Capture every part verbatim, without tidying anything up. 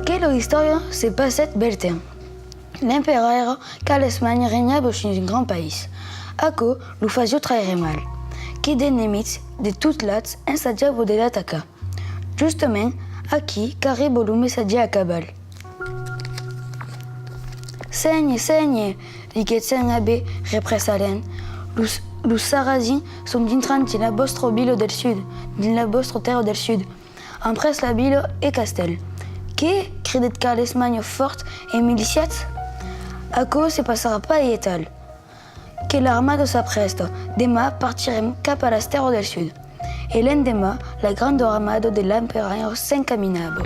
Aquela istòria se passèt bèltemps. L'emperaire Carlesmagne regnava sus un grand país. Aquò lo fasiá traire mal que d'enemics de tot lats ensajavan de l'atacar. Justament aquí qu'arriba lo messatgièr a caval. Sénher, sénher, diguèt Sent Abbé repressalent, los, los sarrasins son dintrants dins la vòstra vila del sud, dins la vòstra tèrra del sud, an pres la vila e castèl. Qué? Cridèt Carlesmagne fòrt e miliciat. Aquò se passarà pas e tal. Que l'armada s'aprèsta, deman partirem cap a las tèrras del sud. E l'endeman, la granda armada de l'emperaire s'encaminava.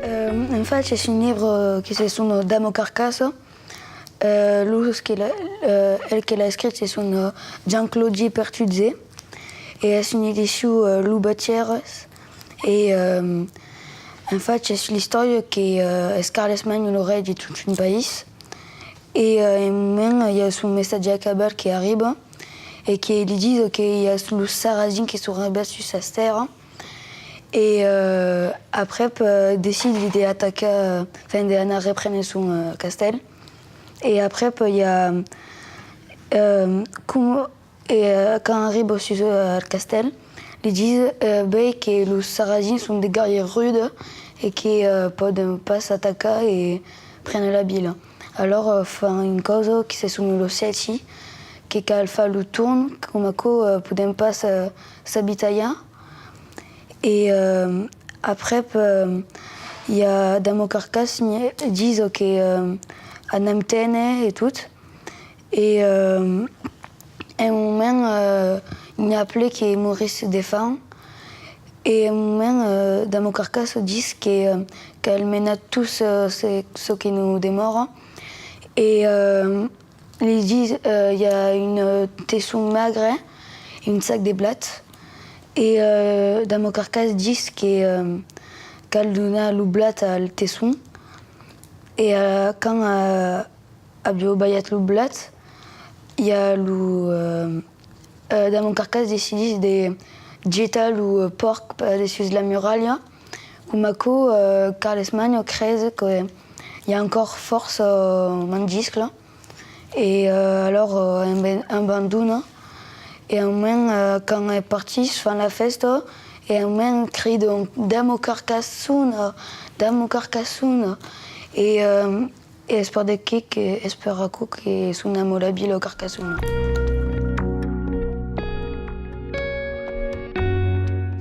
Euh, en fach, es un libre que se sona Dama Carcassa. Euh, los que l'a, euh, el que l'a escrit se sona, euh, Jean-Claude Pertuzzi, e es una edicion, euh, Lobatèras. E, euh, en fach, es l'istòria que, euh, es Carlesmagne lo rei de tot un país. E, euh, en moment, i a son messatgièr a caval que arriba e que li ditz que i a los sarrasins que son arribats sus sas tèrras. E, euh, aprèp, euh, decidi d'atacar, euh, enfin, d'anar reprene son, euh, castèl. E aprèp, i a, euh, com, e, euh, quand arriba sus, euh, al castèl, li ditz, euh, vei que los sarrasins son de guerrièrs rudes e que, euh, pòden pas atacar e prene la vila. Alòrs, euh, fan un causa que se sona lo sètgi, que cal far lo torn, coma aquò, euh, podèm pas, euh, s'avitalhar. E, euh, aprèp, euh, i a Dama Carcassa, ditz que, euh, anam téner e tot. E, euh, en moment, euh, n'i a ple que morís de fam. E en moment, euh, Dama Carcassa ditz que, euh, cal menar tot, euh, ce, ce que nos demòra. E, euh, li ditz, euh, i a un, euh, tesson magre, un sac de blat. E, euh, Dama Carcassa ditz que, euh, cal donar lo blat al tesson. E, euh, quand, euh, aviá balhat lo blat, i a lo, euh, euh, Dama Carcassa decidís de getar lo, euh, pòrc per dessús la muralha. Coma aquò, euh, Carlesmagne crese que i a encòr fòrça, euh, mangiscla. E, euh, alòrs, euh, embe-, abandona. E en moment, euh, quand es partits, fan la fèsta. E en moment, cridan: Dama Carcassona, Dama Carcassona. E, euh, E es per de qué que es per aquò que son amor la vila Carcassona.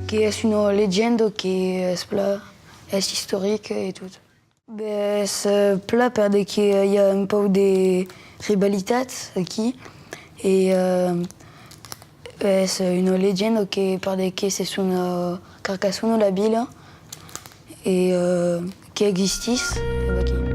Que es una legenda que es pla, es istoric e tot. Ben, es, eh, pla per de que i a un pauc de rivalitat aquí. E, eh, es una legenda que per de que se son, eh, Carcassona la vila e, eh, que existís aquí.